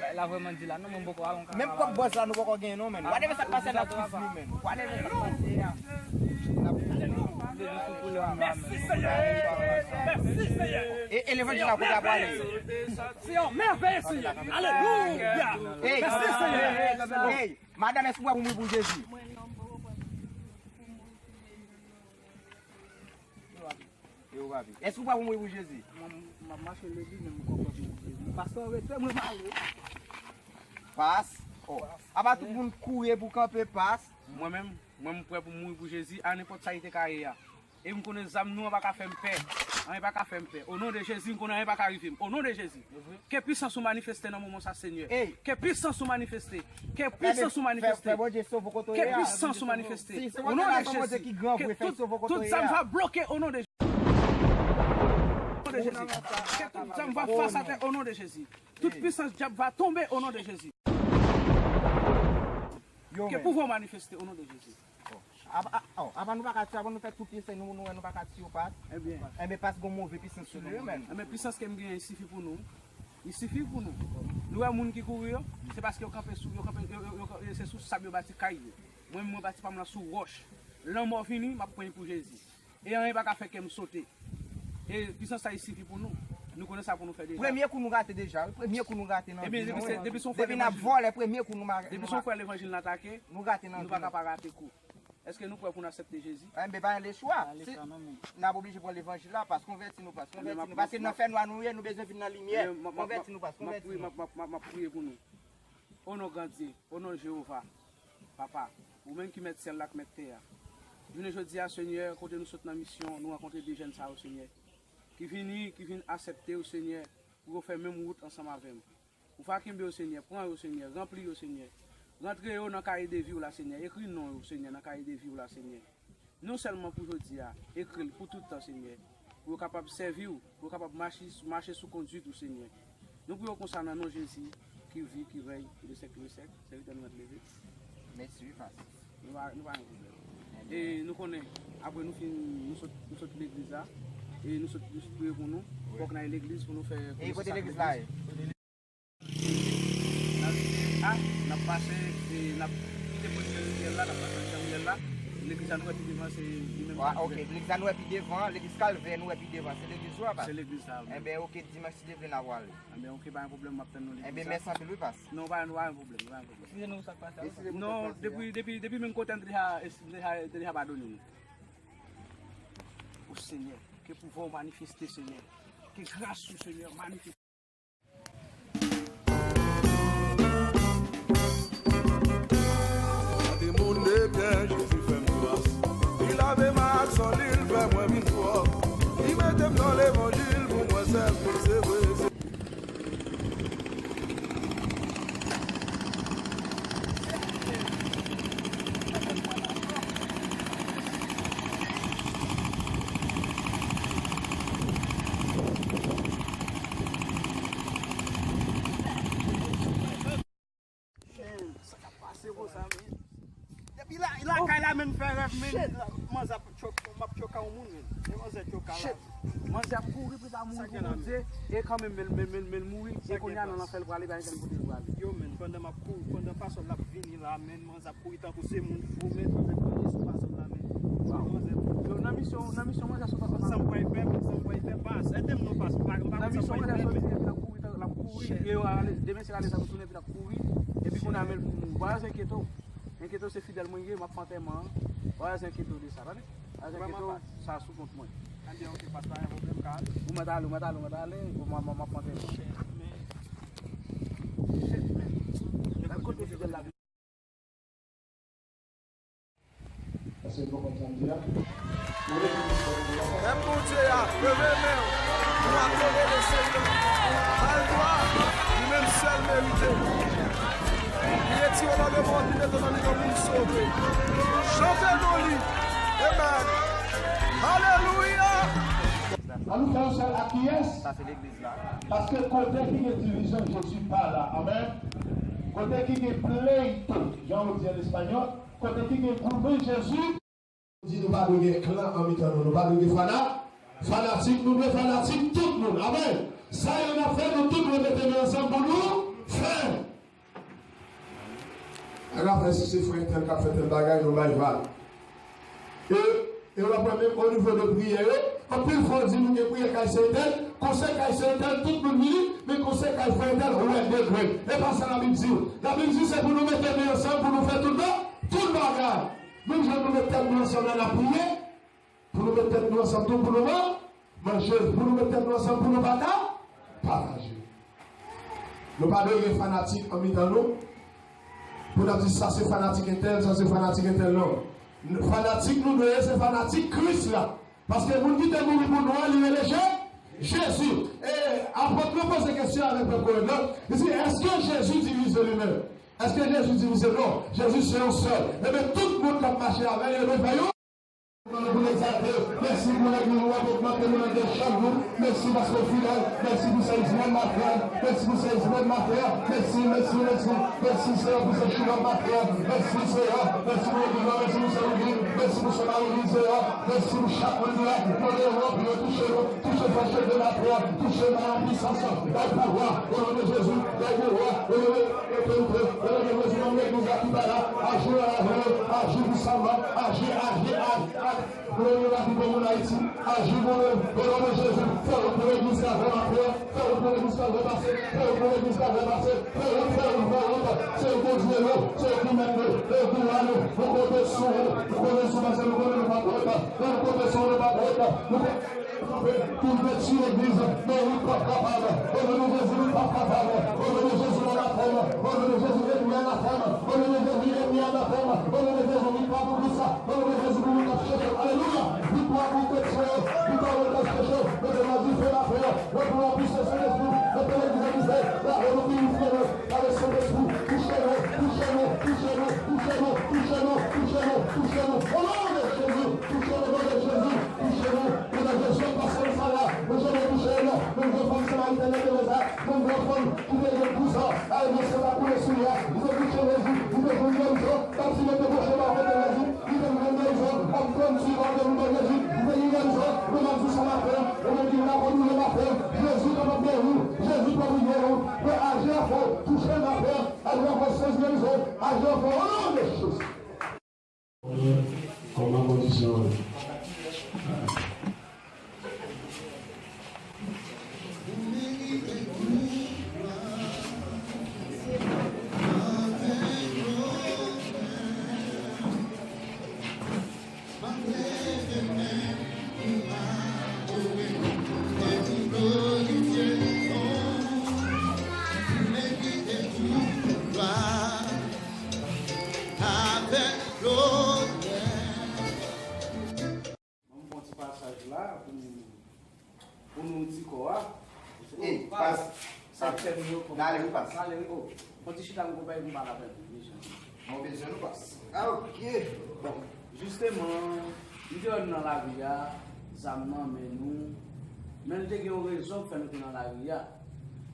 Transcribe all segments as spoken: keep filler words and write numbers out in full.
Bagay la vrèman di la, non, mwen poko al yon kaka. Menm kòb bòz la, nou poko genyen, non, menm. Whatever sa k pase, n ap viv li, menm. Whatever sa k pase a. N ap viv li. Mèsi, Senyè. Mèsi, Senyè. E, e levanjil la, kote l ap prale? Se yon mèvèy, Senyè. Alelouya. Mèsi, Senyè. Hey, madanm, èske w prè pou mouri pou Jezi? Yo, papi. Èske w prè pou mouri pou Jezi? Mwen, m ap mache legliz, men m kwè pou mouri pou Jezi. Pastè, rete, mwen prale. Pas. Oh. Apa tout moun kouri pou kanpe, pas. Mwen menm, mwen m prè pou mouri pou Jezi, a nenpòt sa li te ka ye a. E m konnen zam nou an pa ka fè m pè. Anyen pa ka fè m pè. O non de Jezi, m konnen anyen pa ka rive m. O non de Jezi. Ke pisans ou manifeste nan moman sa, Senyè. Ke pisans ou manifeste. Ke pisans ou manifeste. Ke pisans ou manifeste. O non de Jezi. Ke tout, tout zam va bloke o non de Jezi. Ke tout zam va fas atè o non de Jezi. Tout pisans dyab va tonbe o non de Jezi. Ke pouvwa w manifeste o non de Jezi. Apa, a, o, apa nou pa ka tiye, apa nou fè tout pyès nou, nou wè nou pa ka tiye yo, pas? Ebyen. Ebyen, pas gon move pisans sou nou, menm. Ebyen, pisans ke m genyen, li sifi pou nou. Li sifi pou nou. Nou wè moun ki kouri yo, se paske yo kanpe sou, yo kanpe, yo, yo, yo, yo, se sou sab yo bati kay yo. Mwen, mwen bati pa m lan sou wòch. Lanmò vini, m ap pran li pou Jezi. E anyen pa ka fè kè m sote. E pisans sa li sifi pou nou. Nou konnen sa pou nou fè deja. Premye kou nou rate deja, wi. Premye kou nou rate nan vi nou, wi. Depi se, depi se yon frè levanjil. Depi n ap vòlè, premye kou nou ma-, depi se yon frè levanjil n atake, nou rate nan vi nou. Nou pa ka pa rate kou. Èske nou prè pou n aksepte Jezi? Enben, pa gen lechwa. Si n ap oblije pran levanjil la, pas konvèti nou, pas konvèti nou. Paske nan fènwa nou ye, nou bezwen vin nan limyè. Konvèti nou, pas konvèti nou. M ap, m ap, m ap, m ap priye pou nou. O non Grandye, o non Jewova, Papa, ou menm ki mèt syèl la, ki mèt tè a. Jounen jodi a, Senyè, kote nou sot nan misyon, nou rankontre de jèn sa yo, Senyè, ki vini, ki vin aksepte w, Senyè, pou yo fè menm wout ansanm avè m. Ou va kenbe yo, Senyè, pran yo, Senyè, ranpli yo, Senyè. Rantre yo nan kaye de vi w la, Senyè, ekri non yo, Senyè, nan kaye de vi w la, Senyè. Non sèlman pou jodi a, ekri l pou tout tan, Senyè. Pou yo kapab sèvi w, pou yo kapab mache, mache sou kondwit ou, Senyè. Nou priye w konsa nan non Jezi, ki viv, ki rèy, pou de syèk de syèk. Sèvitè nou mèt leve. Mèsi, wi, pas. Nou pa, nou pa gen pwoblèm. E nou konnen, apre nou fin, nou sot, nou sot legliz la, e nou sot, nou sot priye pou nou, fòk n al legliz pou nou fè konesans ak legliz. E kote legliz la ye? N a rive a, n ap pase, e n ap kite pwen Jerizalèm la, n ap pase Jerizalèm la. Legliz la nou wè pi devan, se li menm. Ah, ok, legliz la nou wè pi devan, legliz Kalvè nou wè pi devan, se legliz ou a, pas? Se legliz sa, wi. Enben, ok, dimanch si Dye vle n a pwale. Enben, ok, pa gen pwoblèm, m ap tann nou legliz la. Enben, mèsi anpil, wi, pas. Non, pa, pa gen pwoblèm, pa gen pwoblèm. Eskize nou, sa k pase a? Non, depi, depi, depi menm kote m te deja, m te deja, te deja padone nou. O Senyè, ke pouvwa w manifeste, Senyè. Ke gras ou, Senyè, manifeste. Mande moun de byen, Jezi fè m gras. Li lave m ak san li, l fè mwen vin pwòp. Li mete m nan levanjil pou mwen sèvi, se vre, se Sa k ap pase konsa, men? Depi la, lakay la, men, fè rèv, men. Manzè ap tchoke, m ap tchoke a yon moun, men. E manzè tchoke a la. Manzè ap kouri pou l pa mouri pou Bondye. E kanmenm, men, men, men, men mouri. E kounye a, nan lanfè l prale, pa gen kote l prale. Yo, men, pandan m ap kouri, pandan fasòl la ap vini la, men, manzè ap kouri tankou se moun fou, men, manzè ap kouri sou fasòl la, men. Yo, nan misyon, nan misyon manzè sot ansanm avè m. Sa m pral fè, sa m pral fè, pas. Ede m non, pas. M pa, m pa konn sa m pral fè, men. Nan misyon manzè sot, epi l ap kouri, l ap kouri. E yo ale, demen se ale sa pou tounen, epi l ap kouri. Epi kounye a, men l pou mouri. Vwayaj, enkyete w. Enkyete w, se fidèl mwen ye, m ap fè antèman an. Vwayaj, enkyete w de sa, tande. Vwayaj, enkyete w, sa sou kont mwen. Anben, ok, pas, pa gen pwoblèm, ka ale. Ou mèt ale, ou mèt ale, ou mèt ale, m, m, m ap fè antèman an. Shit, man. Shit, man. Gad kote fidèl la. Èske nou konprann sa m di a? Pèp Bondye a, leve men w pou adore Lesenyè. Ba l glwa, li menm sèl merite. Li retire w nan lemò, li mete w nan li kòm moun sove. Chante non li. Amen. Alelouya. An nou fè yon sèl ak kiyès? Sa se legliz la. Paske kote ki gen divizyon, Jezi pa la. Amen. Kote ki gen pleito, jan yo di an espanyòl, kote ki gen goumen, Jezi di nou pa dwe gen klan an mitan nou. Nou pa dwe gen fana-, fanatik. Nou dwe fanatik tout moun. Amen. Sa yo n ap fè, nou tout dwe mete men Pou nou fè. Ann afè si se frè entèl k ap fè tèl bagay, nou bay vag. E, e w ap wè menm o nivo de priyè yo, anpil fwa w di nou gen priyè kay sè entèl, konsèy kay sè entèl, tout moun vini, men konsèy kay frè entèl, ou wè degre. E pa sa Labib di w. Labib di se pou nou mete men ansanm, pou nou fè tout ba, tout bagay. Menm jan nou met tèt nou ansanm la, n ap priye, pou nou met tèt nou ansanm tou, pou nou man-, manje, pou nou met tèt nou ansanm, pou nou pata-, pataje. Nou pa dwe gen fanatik an mitan nou, pou n ap di sa se fanatik entèl, sa se fanatik entèl, non. N-, fanatik nou dwe ye, se fanatik Kris la. Paske moun ki te mouri pou nou an, li rele Je-, Jezi. E apot yo poze kesyon avèk pèp Korent lan, li di, èske Jezi divize li menm? Èske Jezi divize? Non. Jezi se yon sèl. Ebyen, tout moun k ap mache avè l, yo dwe fè yon. Pou nou egzalte, mèsi pou legliz ou ap ogmante nou nan de chanm nou. Mèsi paske w fidèl. Mèsi pou sèvis mèm maten. Mèsi pou sèvis mèm maten. Mèsi, mèsi, mèsi. Mèsi, Seyè, pou sèvis mèm maten. Mèsi, Seyè. Mèsi pou legliz la. Mèsi pou sè Wigin. Mèsi pou sè Marie Louise, Seyè. Mèsi pou chak moun ki la. Mande w anpil, touche nou. Touche fòs de maten. Touche nan la pwisans. Bay pouvwa. O non de Jezi. Bay pouvwa. O non de Otorite, o non de Jezi, nan legliz la ki pa la, aji nan lavi yo, aji pwisamman, aji, aji, aji, aji. Pou nou lavi pou moun Ayiti, aji pou nou, o non de Jezi, fè wout pou legliz la, fè maten, fè wout pou legliz la, repase, fè wout pou legliz la, repase, fè wout, fè wout, fè wout, se ou Bondye nou, se ou ki mèt nou, se ou ki wa nou, nou konte sou ou, nou konte sou ou, paske nou konnen nou pa pwòp, nou konte sou ou, nou pa pwòp, nou konte Pou l detwi legliz, men li p ap kapab. O non de Jezi, li p ap kapab. O non de Jezi, anatèm. O non de Jezi, enmi anatèm. O non de Jezi, enmi anatèm. O non de Jezi, li pa pou kisa. O non de Jezi, pou moun k ap chèche. Alelouya. Viktwa pou kretyen yo. Viktwa pou moun k ap chèche. Mete nan dife lapriyè. Mete nan pwisans Sentespri. Mete legliz an dife. Lave nou, pirifye nou. Lave Sentespri. Touche nou. Touche nou. Touche nou. Touche nou. Touche nou. Touche nou. Touche nou. O non de Jezi. Touche nou, o non de Jezi. Touche nou. Mwen nan Jezi, pastè sa la, mwen janm touche l. Menm jan fanm Samarityen nan Tereza, menm jan fanm ki te gen douz an, a, men san t ap koule sou li a, li te touche Jezi, li te jwenn gerizon, tann si yo te pwoche bò kote Jezi, li te jwenn gerizon, ap tann si yo te jwenn Jezi, li te gen gerizon, mwen ap di sa maten, ou menm ki la pou nou maten, Jezi kapab geri w, Jezi kapab geri w, men aji an fè w, touche l maten, aji an fè w sans gerizon, aji an fè w, o non de Jezi. Kòman kondisyon an ye? Avèk lotè. Ban m pran ti pasaj la pou nou, pou nou di kò a. Ey, pas, sa fè m yo kòman. N ale, wi, pas. N ale, wi. Oh, pran ti chita m konpayi pou m pale avèk ou, mezanmi. Mwen bezwen nou, pas. Ah, ok. Bon, jisteman, nou te wè nou nan lari a, zam nan men nou. Men nou te gen yon rezon k fè nou te nan lari a.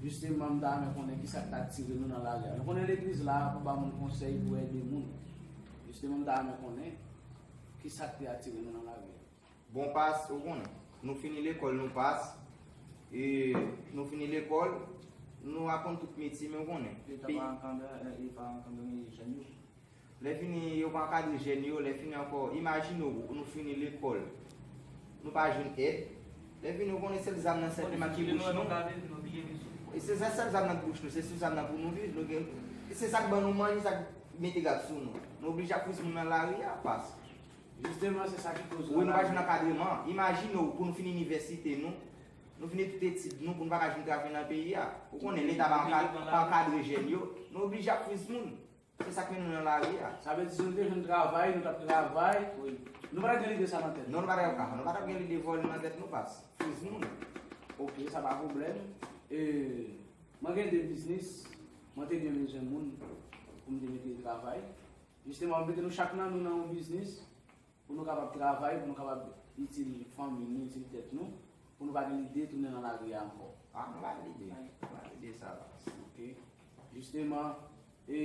Jisteman, m ta renmen konnen kisa k ta tire nou nan lari a. Nou konnen legliz la pou ba moun konsèy, pou ede moun. Jisteman, m ta renmen konnen kisa k te atire nou nan lari a. Bon, pas, ou konnen, nou fini lekòl, nou pas, e nou fini lekòl, nou aprann tout metye, men ou konnen. Leta pa ankanpe, e, e pa ankanpe jèn yo. Lè fini, yo pa ankadre jèn yo, lè fini ankò, imajine w, nou fini lekòl, nou pa jwenn èd. Lè fini, ou konnen sèl zam nan sèlman ki bouch nou. E se sa, sèl zam nan ki bouch nou, se sou zam nan pou nou viv. Nou gen, e se sa k ban nou manje, sa k mete gad sou nou. Nou oblije ap friz moun nan lari a, pas. Jisteman, se sa ki koz. Wi, nou pa jwenn ankadreman. Imajine w, pou nou fini inivèsite nou, nou fini tout etid nou, pou nou pa ka jwenn travay nan peyi a. Ou konnen, Leta pa anka-, pa ankadre jèn yo, nou oblije ap friz moun. Se sa k mennen nou nan lari a. Sa vle di, si nou te jwenn travay, nou t ap travay. Wi. Nou pa t ap gen lide sa nan tèt nou. Non, nou pa t ap, nou pa t ap gen lide vòlè nan tèt nou, pas. Friz moun. Ok, sa pa pwoblèm. E, mwen gen de biznis, mwen te gen bezwen moun pou m te mete travay. Jisteman, mete nou chak nan nou nan yon biznis pou nou kapab travay, pou nou kapab itil fanmi nou, itil tèt nou, pou nou pa gen lide tounen nan lari a ankò. Ah, nou pa gen lide. Nou pa gen lide sa la. Ok. Jisteman, e,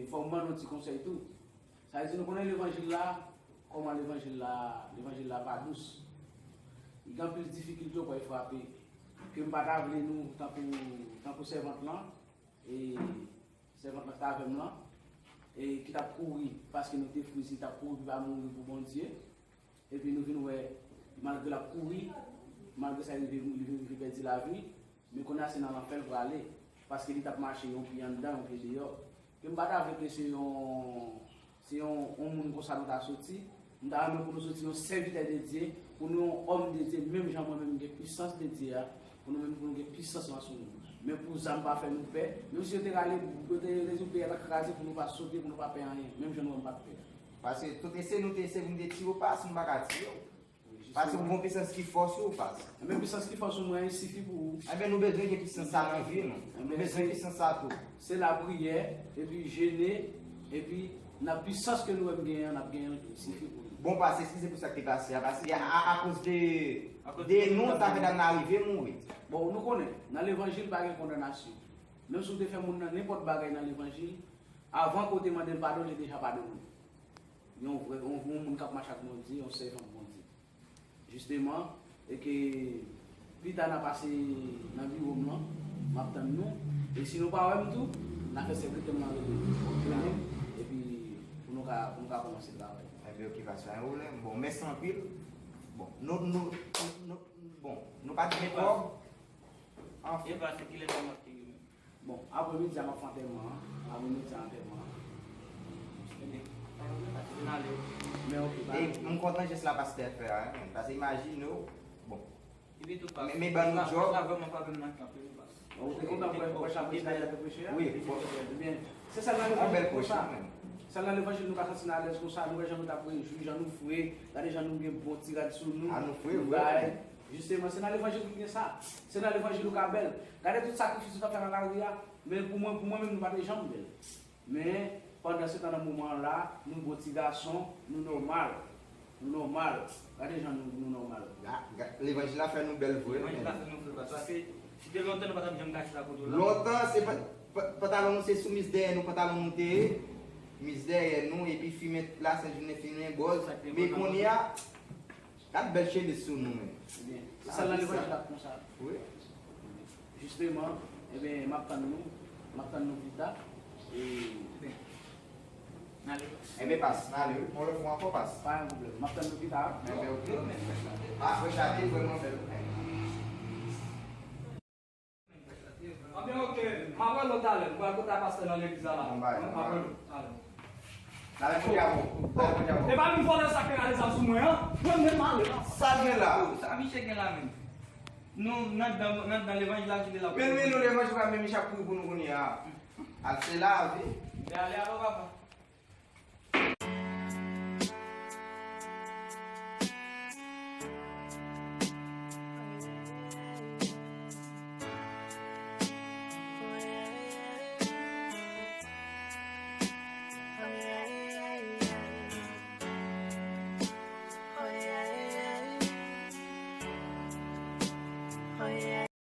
fò m ban nou ti konsèy tou. Sa vle di nou konnen levanjil la, kòman levanjil la, levanjil la pa dous. Li gen anpil difikilte w pral frape. Ke m pa ta vle nou tankou, tankou sèvant lan, e sèvant lan k t avè m lan, e ki t ap kouri paske nou te friz, li t ap kouri pou l pa mouri pou Bondye. Epi nou vin wè, malgre l ap kouri, malgre sa, li rive, li rive pèdi lavi, men kounye a se nan lanfè l prale, paske li t ap mache yon pye anndan, yon pye deyò. Ke m pa ta vle ke se yon, se yon, yon moun konsa nou ta soti. M ta renmen pou nou soti yon sèvitè de Dye, pou nou yon òm de Dye, menm jan mwen menm m gen pisans de Dye a, pou nou menm pou nou gen pisans lan sou nou. Men pou zam pa fè nou pè, menm si yo te rale, yo te, yo te di peyi a t ap kraze, pou nou pa sote, pou nou pa pè anyen, menm jan nou wè m pa t pè. Paske tout eseye nou te eseye pou nou te tire w, pas, nou pa ka tire w. Paske ou gon pisans ki fò sou ou, pas. Enben, pisans ki fò sou mwen an, li sifi pou ou. Enben, nou bezwen gen pisans sa nan vi nou. Nou bezwen pisans sa tou. Se lapriyè, epi jene, epi nan pisans ke nou wè m genyen an, n ap genyen l tou. Li sifi pou nou. Bon, pas, eskize pou sa ki te pase a, paske a, a, akoz de, de nou, sa fè dam nan rive mouri. Bon, nou konnen, nan levanjil pa gen kondanasyon. Menm si w te fè moun nan nenpòt bagay nan levanjil, avan ke w te mande l padon, li deja padone w. Yon vrè, yon, yon moun k ap mache ak Bondye, yon sèvant Bondye. Jisteman, e ke pita n a pase nan biwo m lan, m ap tann nou. E si nou pa wè m tou, n a fè sèvitè m lan rele m, epi pou nou ka, pou nou ka kòmanse travay. Enben, oke, pa gen pwoblèm. Bon, mèsi anpil. Bon, nou, nou, nou, nou, bon, nou pa t gen kòb. Anfen. E pa se kilè sa m ap te gen menm? Bon, aprè midi a m ap fè antèman an. Aprè midi a antèman an. Ebyen, pa gen pwoblèm, pase vin ale. Men oke, pa gen pwoblèm. E m kontan jès la pastè fè a, wi, men. Paske imajine w, bon. Epi tou, pas, men, men ban nou djòb. Sa vrèman pa vin nan kanpe nou, pas. Bon, ou te kontan pou, pou chache sa te preche a? Wi, bon. Ebyen, se sèl nan levanjil konsa. Sèl nan levanjil nou ka santi n alèz konsa, nou wè jan nou t ap rejwi, jan nou fre, gade jan nou gen bon ti rad sou nou. A, nou fre, wi. Jisteman, se nan levanjil ki gen sa. Se nan levanjil ou ka bèl. Gade tout sakrifis ou t ap fè nan lari a. Men pou mwen, pou mwen menm, nou pa te janm bèl. Men, pandan se tan, nan moman an la, nou bon ti gason, nou nòmal. Nou nòmal. Gade jan nou, nou nòmal. Ga-, ga-, levanjil la fè nou bèl vre. Levanjil la fè nou bèl vre. Paske si te lontan, nou pa t ap janm ka chita kote w la. Lontan, se pa, pa, pantalon nou se soumiz dèyè nou, pantalon nou te ye. Miz dèyè nou, epi fimen, lasent jounen fimen, bòz. Men kounye a, gad bèl chemiz sou nou, men. Ebyen, se sèl nan levanjil la konsa. Wi. Jisteman, ebyen, m ap tann nou, m ap tann nou pita. E, ebyen, n ale. Ebyen, pas, n ale, wi. Yon lòt fwa ankò, pas. Pa gen pwoblèm. M ap tann nou pita. Ebyen, oke. A, frè Chate, vrèman bèl. Anben, oke. M ap wè nou talè. M pral kontre ak pastè nan legliz la la. Bon, bay, m ap wè nou talè. Talè, kounye a, bon. Talè, kounye a, bon. E pa vin vòlè sa k te rale zam sou mwen an. Mwen menm ale la. Sa l gen la? Sa misye gen la menm? Nou, nan, nan, nan levanjil la ki te la. Men, men nou levanjil la, men misye ap kouri pou nou kounye a. Al se lavi. Mwen ale avè w, papa.